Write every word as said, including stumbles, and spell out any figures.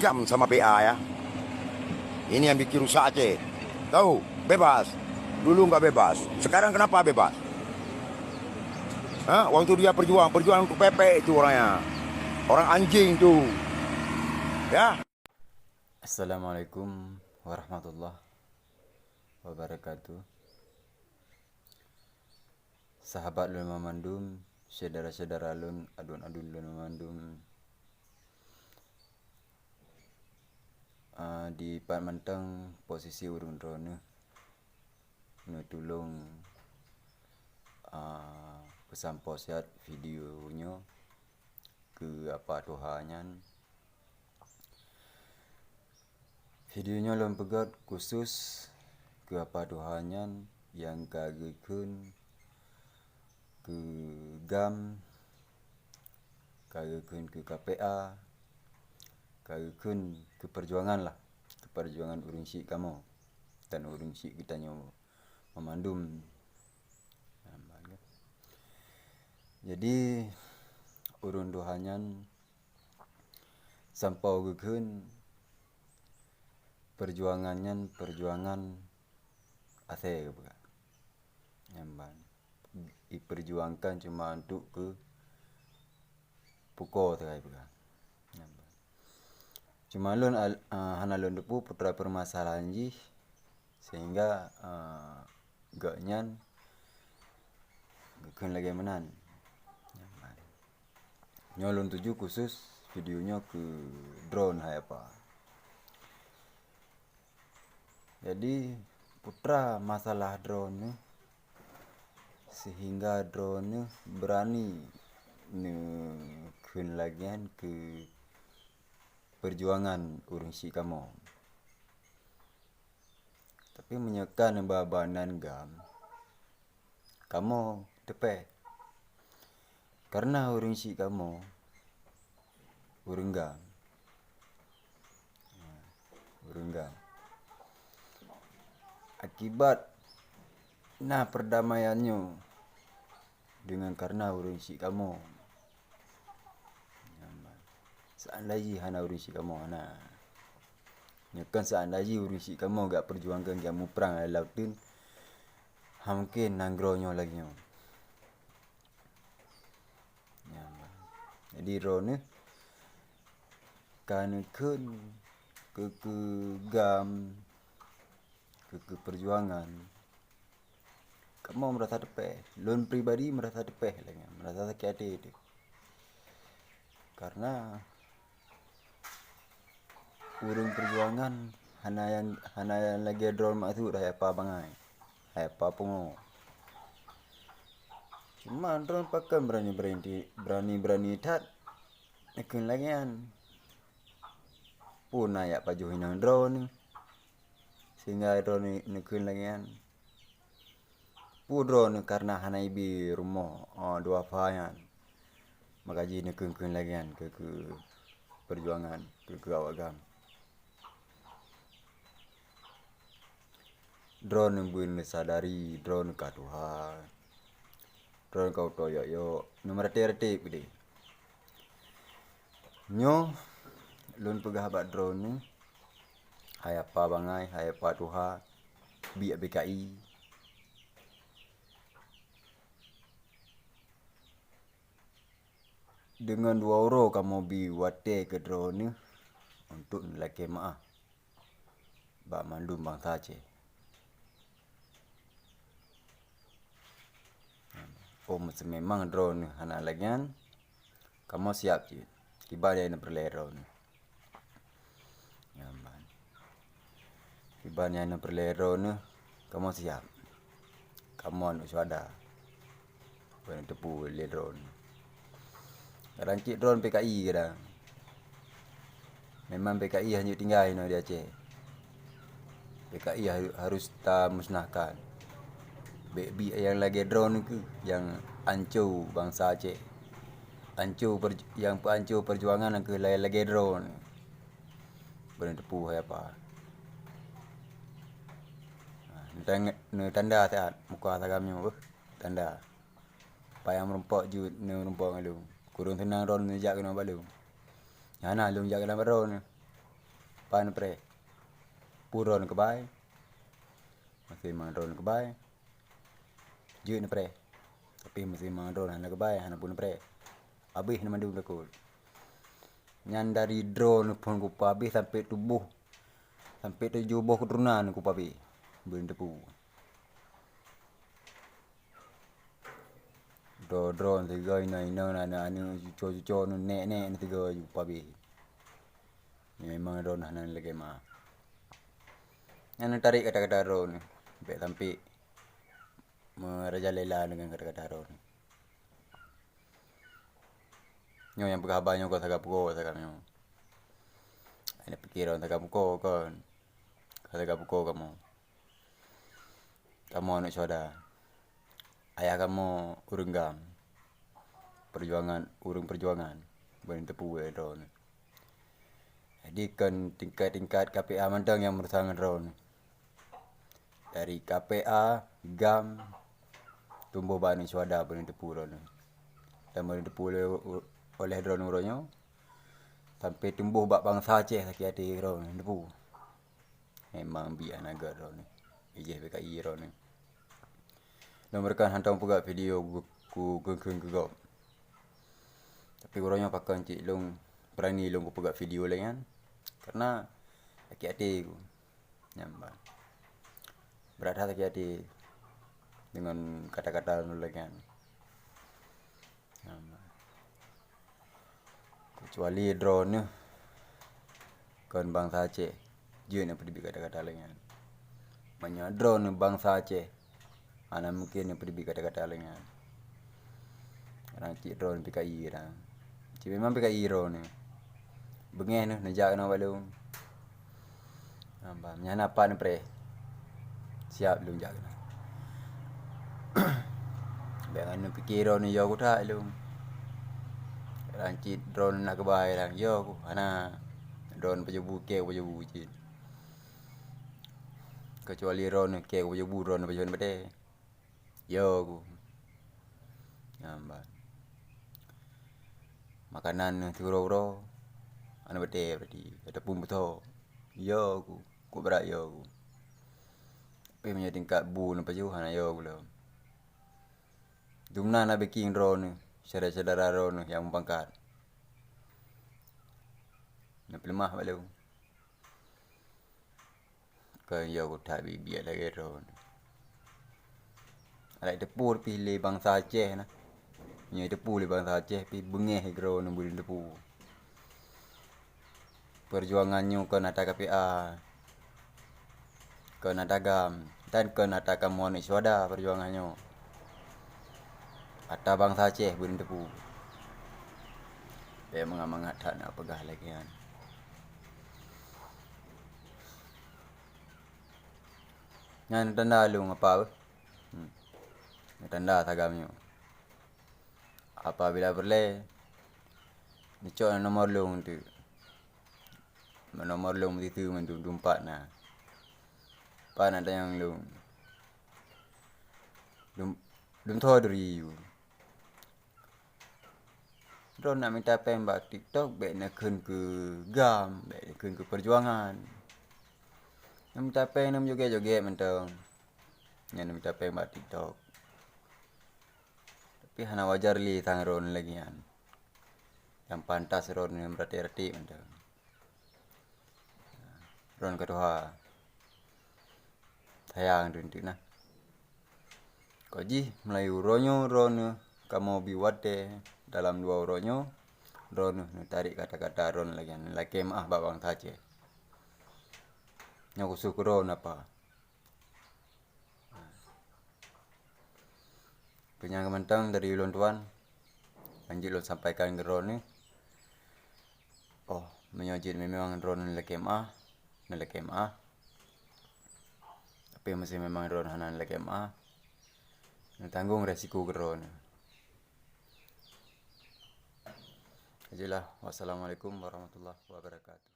Jam sama P A ya. Ini yang bikin rusak Aceh. Tahu? Bebas. Dulu nggak bebas. Sekarang kenapa bebas? Ha? Waktu dia perjuang, perjuang untuk pepek itu orangnya. Orang anjing tu. Ya. Assalamualaikum warahmatullahi wabarakatuh. Sahabat lôn banmandum, syedara-syedara lôn, aduen-aduen lôn banmandum. Ah, dipat mantong posisi ureuëng droeneuh, neutulông, ah, peusampoe siat video nyoe keu apa tuha nyan. Video nyoe lôn peugöt khusus keu apa tuha nyan nyang ka geukheun keu GAM, ka geukheun keu K P A, ka geukheun keu peujuangan lah, keu peujuangan ureuëng syiek kamoe dan ureuëng syiek geutanyoe banmandum. Jadi, ureuëng tuha nyan sampoe geukheun peujuangan nyan peujuangan asée geupeugah. Nyan ban. Diperjuangkan cuma untuk keu pukoe teuka geupeugah. Nyan ban. Cuma lôn al-, ah, hana lôn teupeue peue teuma peumasalahan jih sehingga, ah, gobnyan geukheun lagée meunan. Nyoe lôn tuju khusus video nyoe keu droeneuh hai apa. Jadi, peue teuma masalah droeneuh sehingga droeneuh beurani neukheun lagée nyan keu peujuangan ureuëng syiek kamoe. Tapi meunyoe ka neuba-ba nan GAM, kamoe teupéh. Kareuna ureuëng syiek kamoe, ureuëng GAM. Ureuëng GAM. Akibat na perdamaian nyoe deungon kareuna ureuëng syiek kamoe. Seandai jih hana ureuëng syiek kamoe, hana. Nyoe kan seandai jih ureuëng syiek kamoe geupeujuangkan, geumuprang lam laôt teun, hana mungken nanggroe nyoe lagée nyoe. Jadi droeneuh ka neukheun keu, keu GAM, keu, keu peujuangan. Kamoe meurasa teupéh. Lôn pribadi meurasa teupéh lagée nyan, meurasa sakét até teuh. Kareuna ureuëng peujuangan hana nyang, hana nyang lagée droeneuh maksud hai apa bangai, hai apa pungo. Cuma droeneuh pakon beurani-beurani, beurani-beurani that neukheun lagée nyan. Peue na jak pajoh inong droeneuh sehingga droeneuh neukheun lagée nyan. Peue droeneuh kareuna hana ibi rumoh, oh, duafa nyan, maka jih neukheun-kheun lagée nyan keu, keu peujuangan, keu, keu awak GAM. Droeneuh beuneusadari droeneuh ka tuha, droeneuh ka utoe yok-yok, neumeuratéb-ratéb keudeh. Nyoe lôn peugah bak droeneuh, hai apa bangai, hai apa tuha, biek B K I. Deungon dua uroe kamoe bi watée keu droeneuh untuk neulakée meuáh bak mandum bansa Aceh. Oh, meuseumeumang droeneuh hana lagée nyan, kamoe siab cit. Kiban nyang neupeureulée droeneuh. Nyan ban. Kiban nyang neupeureulée droeneuh, kamoe siab. Kamoe aneuk syuhada. Beu neuteupeue lé droeneuh. Kadang cit droeneuh P K I kadang. Memang P K I hanjeuet tinggai inoe di Aceh. P K I ha-, harus tamusnahkan. Bék bi nyang lagée droeneuh keuh nyang anco bansa Aceh. Anco per-, nyang peuanco peujuangan keuh lagée-lagée droeneuh. Beu neuteupeue hai apa. Ha, neutang-, neutanda siat muka sagan nyoe, beuh, tanda. Payah meurumpok jeuet neumeurumpok ngon lôn. Kureueng seunang droeneuh jak keunoe bak lôn. Nyang hana lôn jak keunoe bak droeneuh. Pan preh. Pun droeneuh keubai. Meusé mangat droeneuh keubai. Jeuet neupreh. Tapi meusé mangat droeneuh hana keubai, hana pun neupreh. Abéh na mandum takot. Nyan dari droeneuh phon kupabéh sampai tuboh. Sampai tujoh boh keuturonan kupabéh. Beuneuteupeue. Droe-droe sigoe inoe-inoe na aneuk-aneuk cuco-cuco nu nek-nek na sigoe ju pabéh. Memang droe hana lagée ma. Nyan tarék kata-kata droe nyoe. Bèk sampai meurajalela deungon kata-kata droe nyoe. Nyoe nyang peugah haba nyoe kon sagai pukoe sagai nyoe. Hana pike droe sagai pukoe kon. Sagai pukoe kamoe. Kamoe aneuk syuhada. Ayah kamoe ureuëng GAM. Perjuangan, ureuëng perjuangan. Beuneuteupeue droeneuh. Jadi kon tingkat-tingkat K P A mantong nyang meurusan ngon droeneuh. Dari K P A, GAM, tumboh bak aneuk syuhada beuneuteupeue droeneuh. Dan beuneuteupeue oleh, oleh droeneuh uroe nyoe, sampai tumboh bak bansa Aceh sakét até droeneuh, neuteupeue. Memang biet hana gét droeneuh. Bijéh P K I droeneuh. Lôn meureukan hantom peugah video ku, ku kheun-kheun keu gob. Tapi uroe nyoe pakon cit lôn beurani lôn kupeugah video lagée nyan. Karena sakét até ku. Nyan ban. Brat that sakét até deungon kata-kata lôn lagée nyan. Kecuali droeneuh kon bansa Aceh, jeuet neupeuteubiet kata-kata lagée nyan. Meunyoe droeneuh bansa Aceh, hana mungken neupeuteubiet kata-kata lagée nyan. Kadang cit droeneuh P K I kadang. Cit memang P K I droeneuh. Beungéh neuh neujak keunoe bak lôn. Hamba, meunyo hana pat neupreh, siap lôn jak keunoe. Bék ngon neupike droeneuh yo kutak lôn. Rancit droeneuh nak keubai lang yo ku hana. Droeneuh pajobu kée pajobu cit. Kecuali droeneuh kée pajobu droeneuh pajoh batée. Yo ku. Nyan ban. Makanan neuh siuroe-uroe. Hana batée berarti. Ataupun beutho. Yo ku. Kok brat yo ku. Tapi meunyo tingkat bu neupajoh hana yo ku lom. Dumna na backing droeneuh, syedara-syedara droeneuh nyang meupangkat. Neupeuleumah bak lôn. Kon yo kutak biet-biet lagée droeneuh. Alai teupeu pih lé bansa Aceh na. Nyoe teupeu lé bansa Aceh pih beungéh droeneuh beudeunteupeu. Peujuangan nyoe kon ata K P A, kon ata GAM, dan kon ata kamoe aneuk syuhada peujuangan nyoe. Ata bansa Aceh beudeunteupeu. Bék mangat-mangat that na peugah lagée nyan. Nyan tanda lôn apa beuh? Hmm. Nyan tanda sagai nyoe. Apabila peureulée, neucok nomor lôn teuk. Nomor lôn meusiteue mandum, dum pat na. Pat na tanyong lôn. Dum, dum tho duri. Droe nak mita péng bak TikTok, bék neukheun keu GAM, bék neukheun keu peujuangan. Neumita péng neumeujoget-joget mantong. Nyan neumita péng bak TikTok. Tapi hana wajar lé sang droeneuh lagée nyan. Nyang pantas droeneuh meuraték-raték mantong. Droeneuh ka tuha. Sayang teunteuk na. Kok jih meulayeue uroe nyoe droeneuh kamoe bi watée dalam dua uroe nyoe, droeneuh neutarek kata-kata droeneuh lagée nyan, lakée meuáh bak bansa Aceh. Nyoe khusos keu droeneuh apa? Keu nyang mantong dari ulôn tuan, hanjeuet lôn sampaikan keu droeneuh. Oh, meunyoe jeuet memang droeneuh lakée meuáh, neulakée meuáh. Tapi meusé memang droeneuh hana neulakée meuáh, neutanggong resiko keu droeneuh. Ajalah, wassalamualaikum warahmatullahi wabarakatuh.